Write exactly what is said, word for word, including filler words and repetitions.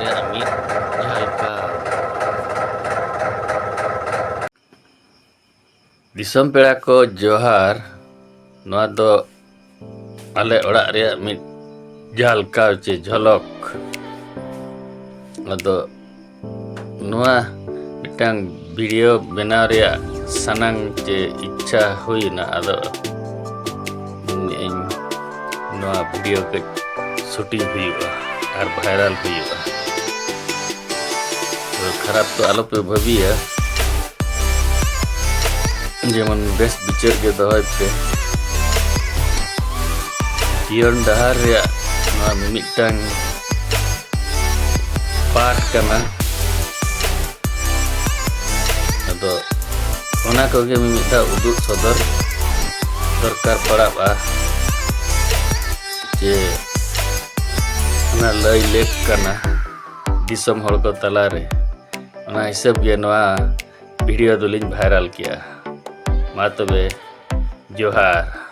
ᱨᱮᱭᱟᱜ ᱢᱤᱫ ᱡᱷᱟᱞᱠᱟᱣ᱾ ᱫᱤᱥᱚᱢ ᱯᱮᱲᱟ ᱠᱚ ᱡᱚᱦᱟᱨ᱾ ᱱᱚᱣᱟ ᱫᱚ ᱟᱞᱮ ᱚᱲᱟᱜ ᱨᱮᱭᱟᱜ ᱢᱤᱫ ᱡᱷᱟᱞᱠᱟᱣ ᱪᱮ ᱡᱷᱚᱞᱚᱠ᱾ ᱟᱫᱚ ᱱᱚᱣᱟ ᱢᱤᱫᱴᱟᱝ ᱵᱷᱤᱰᱤᱭᱳ ᱵᱮᱱᱟᱣ ᱨᱮᱭᱟᱜ ᱥᱟᱱᱟᱝ ᱪᱮ ᱤᱪᱪᱷᱟ ᱦᱩᱭᱱᱟ᱾ ᱟᱫᱚ ᱤᱧ ᱱᱚᱣᱟ ᱵᱷᱤᱰᱤᱭᱳ ᱠᱟᱹᱡ ᱥᱩᱴᱤᱝ ᱦᱩᱭᱩᱜᱼᱟ ᱟᱨ ᱵᱷᱟᱭᱨᱟᱞ ᱦᱩᱭᱩᱜᱼᱟ᱾ ᱛᱚ ᱠᱷᱟᱨᱟᱯ ᱫᱚ ᱟᱞᱚᱯᱮ ᱵᱷᱟᱹᱵᱤᱭᱟ, ᱡᱮᱢᱚᱱ ᱵᱮᱥ ᱵᱤᱪᱟᱹᱨ ᱜᱮ ᱫᱚᱦᱚᱭ ᱯᱮ᱾ ᱡᱤᱭᱚᱱ ᱰᱟᱦᱟᱨ ᱨᱮᱭᱟᱜ ᱱᱚᱣᱟ ᱢᱤᱢᱤᱫᱴᱟᱝ ᱯᱟᱴ ᱠᱟᱱᱟ᱾ ᱟᱫᱚ ᱚᱱᱟ ᱠᱚᱜᱮ ᱢᱤᱢᱤᱫ ᱫᱷᱟᱣ ᱩᱫᱩᱜ ᱥᱚᱫᱚᱨ ᱫᱚᱨᱠᱟᱨ ᱯᱟᱲᱟᱜᱼᱟ, ᱡᱮ ᱚᱱᱟ ᱞᱟᱹᱭ ᱞᱮᱠ ᱠᱟᱱᱟ ᱫᱤᱥᱚᱢ ᱦᱚᱲ ᱠᱚ ᱛᱟᱞᱟᱨᱮ᱾ ᱚᱱᱟ ᱦᱤᱥᱟᱹᱵ ᱜᱮ ᱱᱚᱣᱟ ᱵᱷᱤᱰᱤᱭᱳ ᱫᱚᱞᱤᱧ ᱵᱷᱟᱭᱨᱟᱞ ᱠᱮᱜᱼᱟ᱾ ᱢᱟ ᱛᱚᱵᱮ, ᱡᱚᱦᱟᱨ᱾